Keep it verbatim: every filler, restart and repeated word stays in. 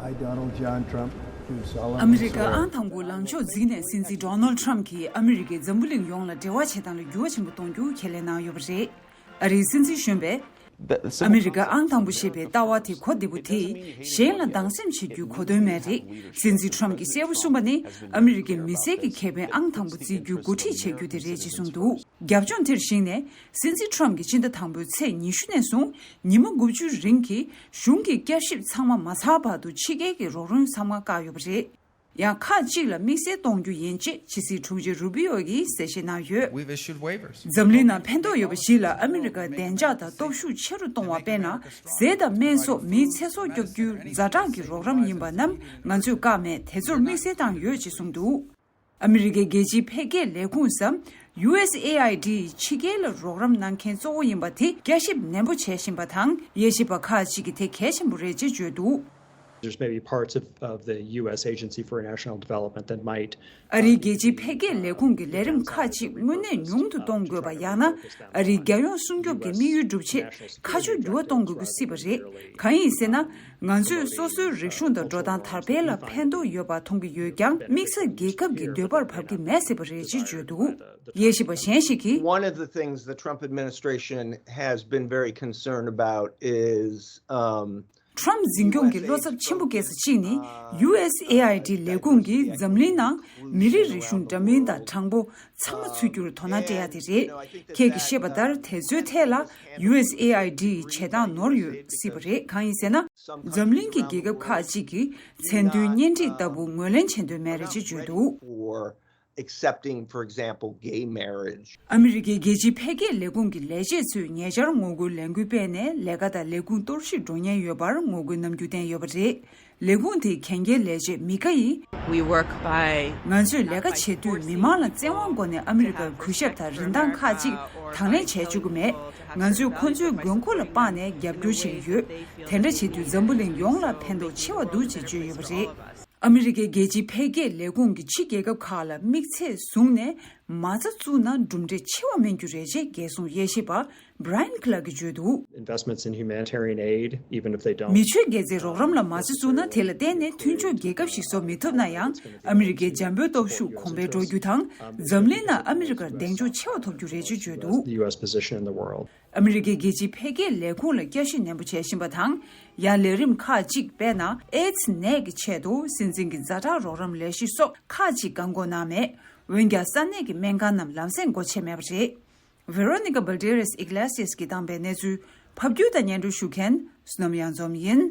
I, Donald John Trump, do solemnly swear. ཨ་མི་རི་ཀ་ཨང་དང་པོ་ལངས་ཕྱོགས་འཛིན་ནས་སྲིད་འཛིན་ཌོ་ནལ་ཊམ་གྱིས་ཨ་མི་རི་ཀའི་འཛམ་བུ་གླིང་ཡོངས་ལ་འབྲེལ་བ་བྱེད་སྟངས་ལ་འགྱུར་བ་ཆེན་པོ་གཏོང་རྒྱུ་ཁས་ལེན་གནང་ཡོད་པ་རེད། ཨ་རིའི་སྲིད་འཛིན་གཞོན་པས། ཨ་མི་རི་ཀ་ཨང་དང་པོ་ཞེས་པའི་ལྟ་བ་དེ་གོ་བདེ་པོ་དེས་གཞན་ལ་སྡང་སེམས་བྱེད་རྒྱུའི་གོ་དོན་མེད་རེད། སྲིད་འཛིན་ཊམ་གྱིས་གསལ་པོ་གསུངས་པ་ནི་ཨ་མི་རི་ཀའི་མི་སེར་གྱི་ཁེ་ཕན་ཨང་དང་པོ་བརྩི་རྒྱུའི་འགོ་ཁྲིད་བྱེད་རྒྱུ་དེ་རེད་ཅེས་གསུངས་འདུག་རྒྱབ་ལྗོངས་དེར་གཞིགས་ནས་སྲིད་འཛིན་ཊམ་གྱིས་སྤྱི་ཟླ་དང་པོའི་ཚེས་ཉི་ཤུ་ནས་བཟུང་ཉི་མ་དགུ་བཅུའི་རིང་གི་གཞུང་གི་བསྐྱར་ཞིབ་ཚང་མ་མ་ཚར་བར་དུ་ཕྱི་རྒྱལ་གྱི་རོགས་རམ་ཚང་མ་བཀག་ཡོད་པ་རེད། ཡང་ཁག་ཅིག་ལ་དམིགས་བསལ་གཏོང་རྒྱུ་ཡིན་ཅེས་ཕྱི་སྲིད་དྲུང་ཆེ་རུ་བི་ཨོ་ཡིས་གསལ་བཤད་གནང་ཡོད། We've issued waivers. འཛམ་གླིང་ནང་ཕན་ཐོགས་ཡོད་པ་ཞིག་ལ་ཨ་མི་རི་ཀར་བདེ་འཇགས་དང་སྟོབས་ཤུགས་ཆེ་རུ་གཏོང་བ། དཔེར་ན། ཟས་དང་སྨན་སོགས་མིའི་ཚེ་སྲོག་སྐྱོབ་རྒྱུའི་ཛ་དྲག་གི་རོགས་རམ་ཡིན་པ་རྣམས་ང་ཚོས་བཀག་མེད་དེ་ཚོར་དམིགས་བསལ་བཏང་ཡོད་ཅེས་གསུངས་འདུག་ཨ་མི་རི་ཀའི་རྒྱལ་སྤྱིའི་འཕེལ་རྒྱས་ལས་ཁུངས་སམ། ཡུ་ཨེས་ཨེ་ཨའི་ཌི་ཕྱི་རྒྱལ་ལ་རོགས་རམ་གནང་མཁན་གཙོ་བོ་ཡིན་པ་དེ་བསྐྱར་ཞིབ་ནན་པོ་བྱེད་བཞིན་པ་དང་། དབྱེ་ཞིབ་པ་ཁག་ཅིག་གིས་དེ་གལ་ཆེན་པོ་རེད་ཅེས་བརྗོད་འདུག There's maybe parts of, of the U S Agency for International Development that might ཨ་རིའི་རྒྱལ་སྤྱིའི་འཕེལ་རྒྱས་ལས་ཁུངས་ཀྱི་ལས་རིམ་ཁག་ཅིག་དངོས་གནས་ཉུང་དུ་གཏོང་དགོས་པ། ཡང་ན་ཨ་རིའི་རྒྱལ་ཡོངས་སྲུང་སྐྱོབ་ཀྱི་དམིགས་ཡུལ་སྒྲུབ་ཆེད་ཁ་ཕྱོགས་འགྱུར་བ་གཏོང་དགོས་ཀྱི་སྲིད་པ་རེད། གང་ཡིན་ཟེར་ན། ང་ཚོས་སོ་སོའི་རིག་གཞུང་དང་འགྲོ་སྟངས་དར་སྤེལ་ལ་ཕན་ཐོགས་ཡོད་པ་མཐོང་གི་ཡོད་ཀྱང་། དམིགས་བསལ་རྒྱལ་ཁབ་ཀྱི་འདོད་པར་བབ་ཀྱི་མེད་སྲིད་པ་རེད་ཅེས་བརྗོད་འདུག་དབྱེ་ཞིབ་པ་གཞན་ཞིག་གིས། One of the things the Trump administration has been very concerned about is, um, ཊམ་འཛིན་སྐྱོང་གི་བློ་འཚབ་ཆེན་པོ་སྐྱེ་ས་གཅིག་ནི་ཡུ་ཨེས་ཨེ་ཨའི་ཌི་ལས་ཁུངས་ཀྱིས་འཛམ་གླིང་ནང་མི་རིགས་རིག་གཞུང་འདྲ་མིན་དང་གྲངས་འབོར་ཚང་མ་ཚུད་རྒྱུར་དོ་སྣང་སྤྲད་ཡ་དེ་རེད། ཁྱེད་ཀྱིས་ཤེས་པ་ལྟར་དེ་ཚོའི་ཐད་ལ་ཡུ་ཨེས་ཨེ་ཨའི་ཌི་ཡི་བྱེད་སྟངས་ནོར་ཡོད་སྲིད་པ་རེད། གང་ཡིན་ཟེར་ན། འཛམ་གླིང་གི་རྒྱལ་ཁབ་ཁག་ཅིག་གིས་མཚན་མཐུན་གཉེན་སྒྲིག་ལྟ་བུ་ངོས་ལེན་བྱེད་འདོད་མེད་རེད་ཅེས་བརྗོད་འདུག Accepting, for example, gay marriage. ཨ་མི་རི་ཀའི་རྒྱལ་སྤྱིའི་འཕེལ་རྒྱས་ལས་ཁུངས་ཀྱི་ལས་བྱེད་ཚོས་ཉེ་ཆར་ངོ་རྒོལ་ལས་འགུལ་སྤེལ་ནས་ལས་ཀ་དང་ལས་ཁུངས་གཏོར་བཤིག་འགྲོ་ཉེན་ཡོད་པར་ངོ་རྒོལ་གནང་རྒྱུ་བསྟན་ཡོད་པ་རེད། ལས་ཁུངས་དེའི་གན་རྒྱའི་ལས་བྱེད་མི་ཀ་ཡིས། We work by ང་ཚོས་ལས་ཀ་བྱེད་དུས་མི་མང་ལ་བཙན་དབང་སྒོ་ནས་ཨ་མི་རི་ཀར་གུས་ཞབས་དང་རིན་ཐང་ཁག་ཅིག་དང་ལེན་བྱས་བཅུག་གི་མེད། ང་ཚོས་ཁོ་ཚོའི་དགོས་མཁོ་ལ་དཔག་ནས་རྒྱབ་སྐྱོར་བྱེད་ཀྱི་ཡོད། དེ་འདྲ་བྱེད་དུས་འཛམ་བུ་གླིང་ཡོངས་ལ་ཕན་ཐོགས་ཆེ་བ་འདུག་ཅེས་བརྗོད་ཡོད་པ་རེད། ཨ་མི་རི་ཀའི་རྒྱལ་སྤྱིའི་འཕེལ་རྒྱས་ལས་ཁུངས་ཀྱི་ཕྱི་རྒྱལ་ཁབ་ཁག་ལ་དམིགས་ཚད་བཟུང་ནས་མ་རྩ་བཙུགས་ན་གྲུབ་འབྲས་ཆེ་བ་སྨིན་རྒྱུ་རེད་ཅེས་རྒྱལ་སྲུང་དབྱེ་ཞིབ་པ་Brian Clark་གིས་བརྗོད་འདུག Investments in humanitarian aid, even if they don't མི་ཆོས་དགེ་རྩའི་རོགས་རམ་ལ་མ་རྩ་བཙུགས་ན། དེ་ལ་བརྟེན་ནས་མཐུན་ཕྱོགས་རྒྱལ་ཁབ་ཞིག་བཟོ་མི་ཐུབ་ན་ཡང་། ཨ་མི་རི་ཀའི་འཇམ་པོའི་སྟོབས་ཤུགས་གོང་འཕེལ་འགྲོ་རྒྱུ་དང་། འཛམ་གླིང་ནང་ཨ་མི་རི་ཀར་གདེང་འཇོག་ཆེ་བ་ཐོབ་རྒྱུ་རེད་ཅེས་བརྗོད་འདུག The U S position in the world. ཨ་མི་རི་ཀའི་རྒྱལ་སྤྱིའི་འཕེལ་རྒྱས་ལས་ཁུངས་ལ་བསྐྱར་ཞིབ་ནན་པོ་བྱེད་བཞིན་པ་དང་། ཡང་ལས་རིམ་ཁག་ཅིག་དཔེར་ན། ཨེ་ཙི་ནད་ཀྱི་ཆེད་དུ་སྲིད་འཛིན་གྱི་ཛ་དྲག་རོགས་རམ་ལས་གཞི་སོགས་ཁག་ཅིག་བཀག་འགོག་གནང་མེད། འོན་ཀྱང་ས་གནས་ཀྱི་སྨན་ཁང་རྣམས་ལམ་སེང་སྒོ་ཕྱེ་མེད་པ་རེད། Veronica Balderas Iglesias གིས་བཏང་པའི་གནས་ཚུལ། ཕབ་སྒྱུར་དང་སྙན་སྒྲོན་ཞུ་མཁན་བསོད་ནམས་གཡང་འཛོམས་ཡིན།